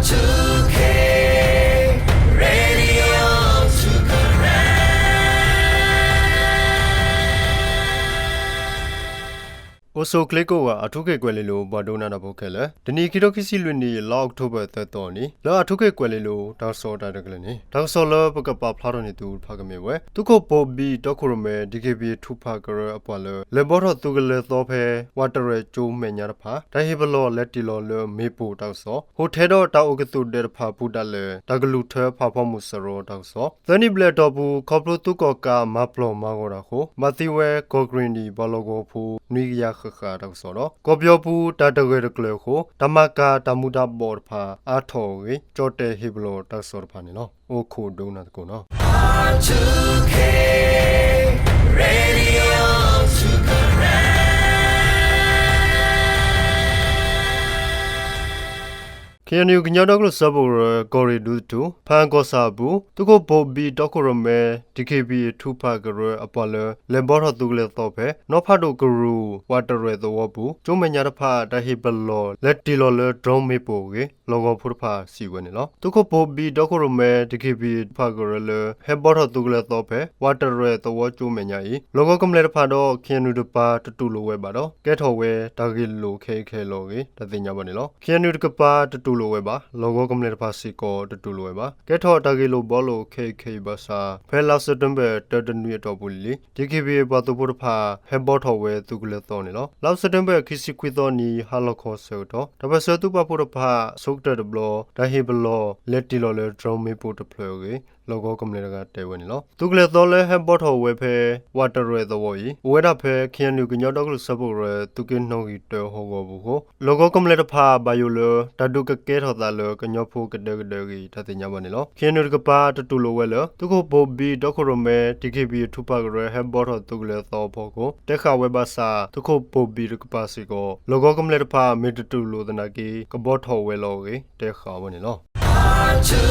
two K Radio two Karen. အိၣ်ဆူၣ်ချ့ကိးဂၤ အၣ်ထူခ့ၣ်ကွဲၤလ့လိၤ ပှၤဒိကနၣ်တၢ်ဖိခဲလၢာ်, တနံၤခံထိခံဆံလွံၢ်နံၣ် လါအီးကထိဘၢၣ်သၢသီအနံၤ လၢအၣ်ထူခ့ၣ်ကွဲၤလ့လိၤ တၢ်ကစီၣ်တၢ်ရဲၣ်တၢ်ကျဲၤန့ၣ် တၢ်ကစီၣ်လၢပကပာ်ဖျါထီၣ်န့ၢ်သုတဖၣ်ကမ့ၢ်ဝဲ သုးခိၣ်ဘိၣ်ဘံၣ်တီခိၣ်ရိၣ်မဲ DKBA ထုးဖးကရၢအပှၤလၢ လဲၤဘှီထီၣ်သုးကလၢၤသီဖဲ ဝးတရဲၣ်ကၠိမဲာ်ညါတဖၣ် တၢ်ဟ့ၣ်ပလီၢ်လဲၤတ့ၢ်လီၤလၢမ့ၣ်ပိၢ်တၢ်ကစီၣ်, ဟိၣ်ထဲဒီးတၢ်အိၣ်ကသူၣ်ဒဲးတဖၣ်ပူၤဒၣ်လဲာ် တၢ်ကလူၤထၢဖးဖီမုၢ်စရီတၢ်ကစီၣ်, သၢနံၣ်ဘျဲၣ်အတီၢ်ပူၤ ခီဖျိသုးကီၣ်ကးမၤပျီၢ်မၤဂီၤတၢ်အဃိ ဘၣ်သံဝဲ ကီၢ်ကရ့ၣ်နံၣ် ပှၤလီၢ်ကဝီၤဖိနွံကယၤဃၣ်ဃၣ်တၢ်ကစီၣ်ဒီး ကီၢ်ပယီၤပူၤတၢ်တဂၢၢ်တကျၢၤအဃိ တၢ်မၤကၤတၢ်မူၤတၢ်ဘှီးတဖၣ်အါထီၣ်အဂ့ၢ် ကၠီၣ်တဲၣ်ဟ့ၣ်ပလီၢ်တၢ်ကစီၣ်တဖၣ်န့ၣ်လီၤ. အိၣ်ခိးဒိကနၣ်သကိးနီၤ. KNU ကညီဒီကလုာ်စၢဖှိၣ်ကရၢ ကီၢ်ရ့ၣ်ဒူသထူ ဖၣ်အၣ်ကီၢ်ဆၣ်အပူၤ သုးခိၣ်ဘိၣ်ဘံၣ်တီခိၣ်ရိၣ်မဲ DKBA ထုးဖးကရၢအပှၤလၢ လဲၤဘှီထီၣ်သုးကလၢၤသီဖဲ နီၢ်ဖးဒိၣ်ကရူၢ် ဝးတရဲၣ်သဝီပူၤ ကၠိမဲာ်ညါတဖၣ် တၢ်ဟ့ၣ်ပလီၢ်လဲၤတ့ၢ်လီၤလၢ drone မ့ၣ်ပိၢ်အဂ့ၢ် လီၢ်ကဝီၤဖိတဖၣ်စံးဝဲန့ၣ်လီၤ. သုးခိၣ်ဘိၣ်ဘံၣ်တီခိၣ်ရိၣ်မဲ DKBA ထုးဖးကရၢလၢ ဟဲဘှီထီၣ်သုးကလၢၤသီဖဲ ဝးတရဲၣ်သဝီကၠိမဲာ်ညါအံၤ လီၢ်ကဝီၤကမျၢၢ်တဖၣ်ဒီး KNU တကပၤတတူၢ်လိာ်ဝဲဘၣ်ဒီး ကဲထီၣ်ဝဲတၢ်ဂ့ၢ်လိာ်ခဲအံၤခဲအံၤလီၤအဂ့ၢ် တၢ်သ့ၣ်ညါဘၣ်န့ၣ်လီၤ. KNU တကပၤတတူၢ်လိာ်ဝဲဘၣ်, လီၢ်ကဝီၤကမျၢၢ်တဖၣ်စ့ၢ်ကီးတတူၢ်လိာ်ဝဲဘၣ်. ကဲထီၣ်တၢ်ဂ့ၢ်လိာ်ဘှီလိာ်ခဲအံၤခဲအံၤဘၣ်ဆၣ် ဖဲလါစဲးပထ့ဘၢၣ် တၢတနွံအတီၢ်ပူၤလံၤလံၤ DKBA ပှၤသုးဖိတဖၣ် ဟဲဘှီထီၣ်ဝဲသုးကလၢၤသီန့ၣ်လီၤ. လါစဲးပထ့ဘၢၣ် ခံဆံခွံသီနံၤ ဟါလီၤခီဆၢကတီၢ် တၢ်ပၢၢ်ဆၢသုးပာ်ဖှိၣ်တဖၣ် ဆိကတၢၢ်တဘျီ တၢ်ဟ့ၣ်ပလီၢ်လဲၤတ့ၢ်လီၤလၢ drone မ့ၣ်ပိၢ်တဖျၢၣ်အဂ့ၢ် လီၢ်ကဝီၤကမျၢၢ်တဂၤတဲဝဲန့ၣ်လီၤ. သုးကလၢၤသီလၢဟဲဘှီထီၣ်ဝဲဖဲ ဝးတရဲၣ်သဝီအံၤ အိၣ်ဝဲဒၣ်ဖဲ KNU ကညီဒီကလုာ်စၢဖှိၣ်ကရၢ သုးက့နီၣ်ဂံၢ်တၢဟီၣ်ကဝီၤပူၤအဃိ လီၢ်ကဝီၤကမျၢၢ်တဖၣ်ဘၣ်ယိၣ်လၢ တၢ်ဒုးကကဲထီၣ်သးလၢကညီဖိကဒဲကဒဲအဂ့ၢ် တၢ်သ့ၣ်ညါဘၣ်န့ၣ်လီၤ. KNU တကပၤတတူၢ်လိာ်ဝဲလၢ သုးခိၣ်ဘိၣ်ဘံၣ်တီခိၣ်ရိၣ်မဲ DKBA ထုးဖးကရၢ ဟဲဘှီထီၣ်သုးကလၢၤသီအဖီခိၣ် တဲဃာ်ဝဲဘၣ်ဆၣ် သုးခိၣ်ဘိၣ်ဘံၣ်တကပၤစ့ၢ်ကီး လီၢ်ကဝီၤကမျၢၢ်တဖၣ်မ့ၢ်တတူၢ်လိာ်သနာ်က့ ကဘှီထီၣ်ဝဲလီၤအဂ့ၢ် တဲဃာ်ဝဲန့ၣ်လီၤ.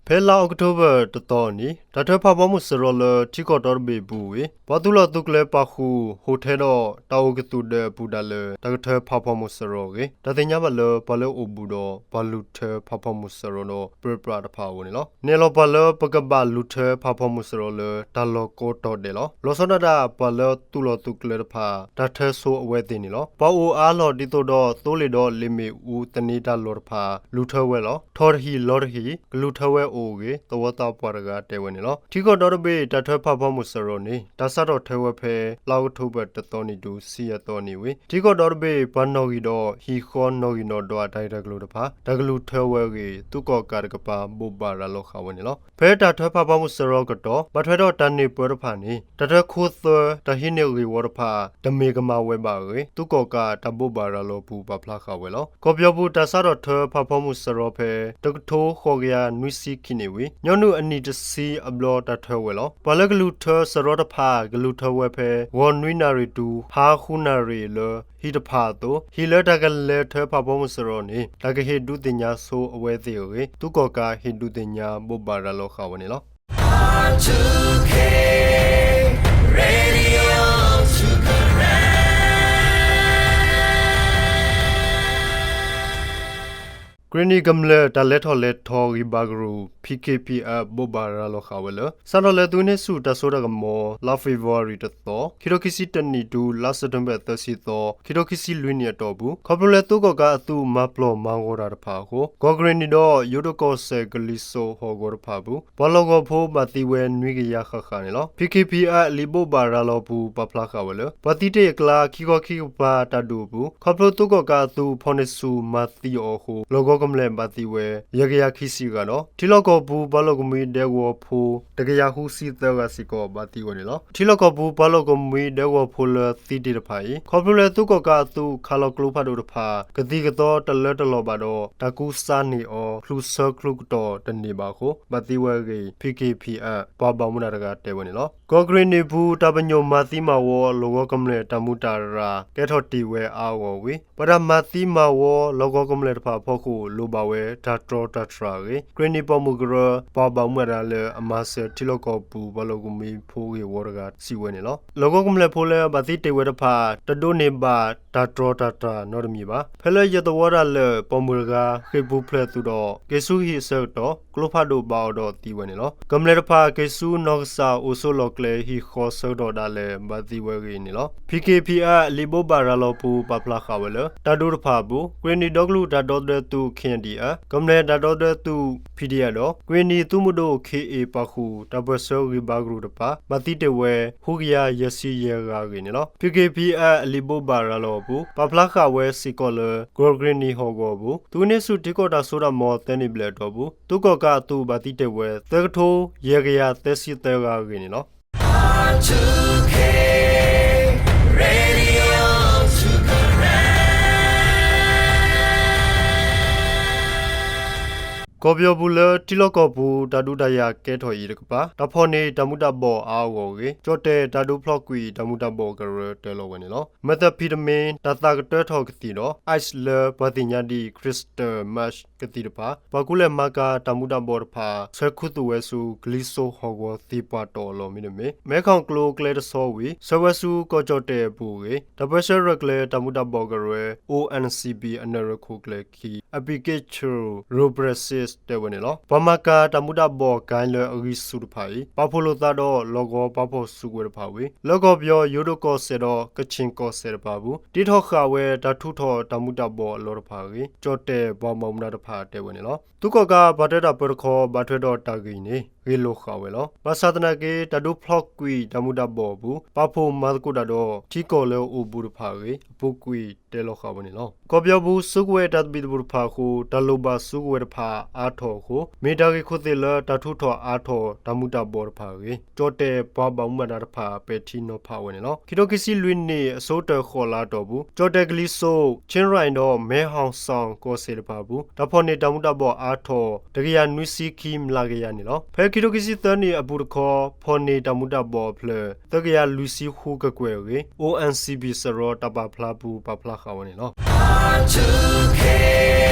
ဖဲလါအီးကထိဘၢၣ်တသီအနံၤ တၢ်ထၢဖးဖီမုၢ်စရီလၢ ထံကီၢ်ဒီတဘ့ၣ်အပူၤဝံၤ ပှၤသူၣ်လီၤသုးကျဲၤပာ်ဃုာ် ဟိၣ်ထဲဒီးတၢ်အိၣ်ကသူၣ်ဒဲးအပူၤဒၣ်လဲာ် တၢ်ကထၢဖးဖီမုၢ်စရီအဂ့ၢ် တၢ်သ့ၣ်ညါဘၣ်လၢ ပှၤလၢအိၣ်ဘူးဒီး ပှၤလူၤထၢဖးဖီမုၢ်စရီဒီးပြၢပြးတဖၣ်အအိၣ်န့ၣ်လီၤ. နဲၣ်လီၤပှၤလၢပကဘၣ်လူၤထၢဖးဖီမုၢ်စရီလၢ တၢ်လီၢ်ကိးတီၤဒဲးလီၤ. လီၤဆီဒၣ်တၢ် ပှၤလၢသူၣ်လီၤသုးကျဲၤတဖၣ် တၢ်ထၢဆိအဝဲသ့ၣ်န့ၣ်လီၤ. ပှၤအိၣ်အါလီၢ်ဒ်သိးဒီး သိလ့ၣ်ဒီးလ့ၣ်မ့ၣ်အူသန့တၢ်လီၢ်တဖၣ် လူၤထၢဝဲလီၤ. ထီၣ်တဟံၣ်လီၤတဟံၣ် ကလူၤထၢဝဲအိၣ်အဂ့ၢ် သဝီသးပှၢ်တဂၤတဲဝဲန့ၣ်လီၤ. ထံကီၢ်ဒီတဘ့ၣ် တၢ်ထၢဖးဖီမုၢ်စရီန့ၣ် တၢ်စးထီၣ်ထၢဝဲဖဲ လါအီးကထိဘၢၣ်တသီနံၤတုၤ ဆံယဲၢ်သီနံၤဝံၤ ထံကီၢ်ဒီတဘ့ၣ် ပှၤနီၣ်ဂံၢ်ဒီးဟံၣ်ဃီနီၣ်ဂံၢ်နီၣ်ဒွးတၢ်ဂ့ၢ်တၢ်ကျိၤတဖၣ် တၢ်ကလူၤထၢဝဲအဂ့ၢ် သုးကီၣ်ကးတကပၤ ဘိးဘၣ်ရၤလီၤဃာ်ဝဲန့ၣ်လီၤ. ဖဲတၢ်ထၢဖးဖီမုၢ်စရီကတီၢ် ဘၣ်ထွဲဒီးတၢ်န့ၢ်ပၢတဖၣ်န့ၣ် တၢ်ထၢခိသွဲ တၢ်ဟံးန့ၢ်ဂ့ၢ်ဝီတဖၣ် တမ့ၢ်ကမၣ်ဝဲဘၣ်အဂ့ၢ် သုးကီၣ်ကးတၢ်ဘိးဘၣ်ရၤလီၤပူၤပာ်ဖျါဃာ်ဝဲလီၤ. ကီၢ်ပယီၤပူၤတၢ်စးထီၣ်ထၢဖးဖီမုၢ်စရီဖဲ တကထိဃိးကယၤနွံဆံခံနံၣ်ဝံၤ ညီနုၢ်အနံၣ်တဆံအဘျီတၢ်ထၢဝဲလီၤ. ပှၤလၢကလူၤထၢစရီတဖၣ် ကလူၤထၢဝဲဖဲ ဂီၤနွံနၣ်ရံၣ်တုၤ ဟါဃုနၣ်ရံၣ်လၢ ဟံၣ်တဖၣ်အသိး ဟံၣ်လၢတၢ်ကလဲၤထၢဖးဖီမုၢ်စရီန့ၣ် တၢ်ကဟ့ၣ်ဒုးသ့ၣ်ညါဆိအဝဲသ့ၣ်အဂ့ၢ် သုးကီၣ်ကးဟ့ၣ်ဒုးသ့ၣ်ညါဘိးဘၣ်ရၤလီၤဃာ်ဝဲန့ၣ်လီၤ. ကရ့ၣ်နံၣ်ကမျၢၢ်တၢ်လဲၤထီၣ်လဲၤထီဂံၢ်ဘါကရူၢ် PKPF ဘိးဘၣ်ရၤလီၤဃာ်ဝဲလၢ စးထီၣ်လၢသုးဟံးန့ၢ်ဆူၣ်တၢ်စိတၢ်ကမီၤ လါဖ့ၤဘြူၤအါရံၤတသီ ခံထိခံဆံတနံၣ်တုၤ လါစဲးပထ့ဘၢၣ်သၢဆံသီ ခံထိခံဆံလွံၢ်နံၣ်အတီၢ်ပူၤ ခီဖျိလၢသုးကီၣ်ကးအသုးမၤပျီၢ်မၤဂီၤတၢ်တဖၣ်အဃိ ကီၢ်ကရ့ၣ်နံၣ်ဒီး ယိၤဒိၣ်ကီၢ်စဲၣ်ကလံၤစိးဟီၣ်ကဝီၤတဖၣ်အပူၤ ပှၤလီၢ်ကဝီၤဖိဘၣ်သံဝဲနွံကယၤဃၣ်ဃၣ်န့ၣ်လီၤ. PKPF လံာ်ဘိးဘၣ်ရၤလီၤပူၤပာ်ဖျါဃာ်ဝဲလၢ ပှၤသံတ့ၢ်အကျါ ခံခီခံကပၤတၢ်ဒုးအပူၤ ခီဖျိသုးကီၣ်ကးအသုးဖီၣ်န့ၢ်ဆူၣ်မၤသံအီၤအဃိ လီၢ်ကဝီၤကမျၢၢ်ဘၣ်သံဝဲ ယဲၢ်ကယၤခံဆံဂၤဒီး ထံလီၢ်ကီၢ်ပူၤပှၤလိာ်ကမှံဒဲကဝီၤဖိ တကယၤဃုဆံသၢဂၤစ့ၢ်ကီးဘၣ်သံဝဲန့ၣ်လီၤ. ထံလီၢ်ကီၢ်ပူၤပှၤလိာ်ကမှံဒဲကဝီၤဖိလၢသံတ့ၢ်တဖၣ်အံၤ ခီဖျိလၢသုးကီၣ်ကးအသုးခးလီၤကျိဖးဒိၣ်တဖၣ် ကသံၣ်ကသီတလၢတလီၢ်ဘၣ်ဒီး တၢ်ကူစါန့ၢ်အီၤ ချုးဆၢချုးကတီၢ်တန့ၢ်ဘၣ်အဃိ ဘၣ်သံဝဲအဂ့ၢ် PKPF ပှၤဘၣ်မူဘၣ်ဒါတဂၤတဲဝဲန့ၣ်လီၤ. ကီၢ်ကရ့ၣ်နံၣ်ပူၤ တၢ်ပညိၣ်မၤသံမၤဝီ လီၢ်ကဝီၤကမျၢၢ်တၢ်မူးတၢ်ရၢ် ကဲထီၣ်တ့ၢ်ဝဲအါအါဂီၢ်ဂီၢ်ဝံၤ ပှၤတၢ်မၤသံမၤဝီ လီၢ်ကဝီၤကမျၢၢ်တဖၣ်အဖီခိၣ် လိၣ်ဘၣ်ဝဲတၢ်တြီတၢ်တြၢ်အဂ့ၢ် ကရ့ၣ်နံၣ်ပှၤမုၢ်ကရၢ ပှၤဘၣ်မူဘၣ်ဒါလၢအမၤစၢၤထံလီၢ်ကီၢ်ပူၤ ပှၤလီၢ်ကမှံဖိဂ့ၢ်ဝီတဂၤစံးဝဲန့ၣ်လီၤ. လီၢ်ကဝီၤကမျၢၢ်ဖိလၢဘၣ်သံတ့ၢ်ဝဲတဖၣ် တဒိးန့ၢ်ဘၣ်တၢ်တြီတၢ်တြၢ်နီတမံၤဘၣ်. ဖဲလၢယသဝီတၢ်လၢာ် ပှၤမုၢ်တဂၤ ဃ့ၢ်ပူၤဖျဲးသုးဒီး က့ၤဆူဟံၣ်အဆၢကတီၢ် ကျိဖးဒိၣ်ဘၣ်အီၤဒီးသံဝဲန့ၣ်လီၤ. ကမျၢၢ်တဖၣ်က့ၤဆူနီၢ်ကစၢ်အိၣ်ဆိးလီၢ်ကျဲဟံၣ်ဃီဆၢကတီၢ်ဒၣ်လဲာ် ဘၣ်သံဝဲအဂ့ၢ်န့ၣ်လီၤ. ဖံက့ဖံအၣ် လံာ်ဘိးဘၣ်ရၤလီၤပူၤ ပာ်ဖျါဃာ်ဝဲလၢ တၢ်ဒုးတဖၣ်အပူၤ ကရ့ၣ်နံၣ်ဒီကလုာ်တၢ်ဒီသဒၢသုး ခ့ၣ်အဲၣ်ၣ်ဒီအၣ်, ကမျၢၢ်တၢ်ဒီသဒၢသုး ဖံဒံၣ်အၣ်ဒီး ကရ့ၣ်နံၣ်သုးမုၢ်ဒိၣ် ခ့ၣ်အ့ၣ်ပာ်ဃုာ် တၢ်ပၢၢ်ဆၢဂံၢ်ဘါကရူၢ်တဖၣ် ဘၣ်သံတ့ၢ်ဝဲ ဃုကယၤယဲၢ်ဆံယဲၢ်ဂၤအဂ့ၢ်န့ၣ်လီၤ. ဖံက့ဖံအၣ် လံာ်ဘိးဘၣ်ရၤလီၤအပူၤ ပာ်ဖျါဃာ်ဝဲစ့ၢ်ကီးလၢ ကီၢ်ကရ့ၣ်နံၣ်ဟီၣ်ကဝီၤအပူၤ သုးန့ၢ်ဆူၣ်ထံကီၢ်တၢ်စိတၢ်ကမီၤသၢနံၣ်ဘျဲၣ်အတီၢ်ပူၤ သုးကီၣ်ကးအသုးဘၣ်သံတ့ၢ်ဝဲ သၢကထိယဲၢ်ကယၤသၢဆံသၢဂၤအဂ့ၢ်န့ၣ်လီၤ. ကီၢ်ပယီၤပူၤလၢထံလီၢ်ကီၢ်ပူၤ တၢ်ဒုးတၢ်ယၤကဲထီၣ်အံၤတကပၤ တၢ်ဖီၣ်န့ၢ်တၢ်မူၤတၢ်ဘှီးအါအါဂီၢ်ဂ့ၢ် ကၠီၣ်တဲၣ်တၢ်ဒုးဖျိးကွံာ် တၢ်မူၤတၢ်ဘှီးကရၢတဲလီၤဝဲန့ၣ်လီၤ. methamphetamine တၢ်သးကတၢထီၣ်ကသံၣ်ဒီး ice လၢပှၤသ့ၣ်ညါဒ် crystal meth ကသံၣ်တဖၣ် ပှၤကူလဲၢ်မၤကၤတၢ်မူၤတၢ်ဘှီးတဖၣ် ဆၢခူသူၣ်ဝဲဆူ ကလံၤစိးဟီၣ်ကဝီၤသ့ၣ်ပှၢ်တီၢ်အလီၢ်မ့တမ့ၢ် မဲခီၣ်ကျိၤကျဲတဆီဝံၤ ဆှၢဝဲဆူကီၢ်ကၠီၣ်တဲၣ်အပူၤအဂ့ၢ် တၢ်ပၢၢ်ဆၢရဲၣ်ကျဲၤတၢ်မူၤတၢ်ဘှီးကရၢ O N C B အနၢ်ရံၣ်ခိၣ်ကျၢၢ်ခံ Epigastro Robertsis တဲဝဲန့ၣ်လီၤ. ပှၤမၤကၤတၢ်မူၤတၢ်ဘှီးကါလၢအဂံၢ်ဆူၣ်တဖၣ်အံၤ ပာ်ဖှိၣ်လိာ်သးဒီး လီၢ်ကဝီၤပာ်ဖှိၣ်စုကဝဲၤတဖၣ်ဝံၤ လၢကီၢ်ပယီၤယိၤဒိၣ်ကီၢ်စဲၣ်ဒီး ကခ့ၣ်ကီၢ်စဲၣ်တဖၣ်အပူၤ တ့ထီၣ်ဃာ်ဝဲတၢ်ထုးထီၣ်တၢ်မူၤတၢ်ဘှီးအလီၢ်တဖၣ်အဂ့ၢ် ကၠီၣ်တဲၣ်ပှၤဘၣ်မူဘၣ်ဒါတဖၣ်တဲဝဲန့ၣ်လီၤ. သုးကီၣ်ကးပှၤတဲတၢ်ပၢတခီ ဘၣ်ထွဲဒီးတၢ်ဂ့ၢ်န့ၣ် ဂ့ၢ်လိာ်ဃာ်ဝဲလီၤ. ဘၣ်ဆၣ်သနာ်က့ တၢ်ဒုးဖျိးကွံာ်တၢ်မူၤတၢ်ဘှီးအပူၤ ပာ်ဖှိၣ်မၤသကိးတၢ်ဒီး ထံကီၢ်လၢအအိၣ်ဘူးတဖၣ်အဂ့ၢ် အပူၤကွံာ်တဲလီၤဃာ်ဝဲန့ၣ်လီၤ. ကီၢ်ပယီၤပူၤစုကဝဲၤတၢ်သဘံၣ်သဘုၣ်တဖၣ်အဃိ တၢ်လိၣ်ဘၣ်စုကဝဲၤတဖၣ်အါထီၣ်အဃိ မ့ၢ်တၢ်ဂ့ၢ်ခိၣ်သ့ၣ်လၢတၢ်ထုးထီၣ်အါထီၣ်တၢ်မူၤတၢ်ဘှီးတဖၣ်အဂ့ၢ် ကၠီၣ်တဲၣ်ပှၤဘၣ်မူဘၣ်ဒါတဖၣ်ပဲာ်ထံနီၤဖးဝဲန့ၣ်လီၤ. ခံထိခံဆံလွံၢ်နံၣ်အဆိကတၢၢ်ဃိးလါအတီၢ်ပူၤ ကၠီၣ်တဲၣ်ကလံၤစိး ခ့ရၣ်ဒီး မဲဟီၣ်စီၣ်ကီၢ်စဲၣ်တဖၣ်အပူၤ တၢ်ဖီၣ်န့ၢ်တၢ်မူၤတၢ်ဘှီးအါထီၣ် တကယၤနွံဆံခံမျးကယၤန့ၣ်လီၤ. ဖဲခံထိခံဆံသၢနံၣ်အပူၤတခီ ဖီၣ်န့ၢ်တၢ်မူၤတၢ်ဘှီးအဖျၢၣ် သၢကယၤလွံၢ်ဆံဃုကကွဲၢ်အဂ့ၢ် O N C B စရီတၢ်ပာ်ဖျါပူၤပာ်ဖျါဃာ်ဝဲန့ၣ်လီၤ.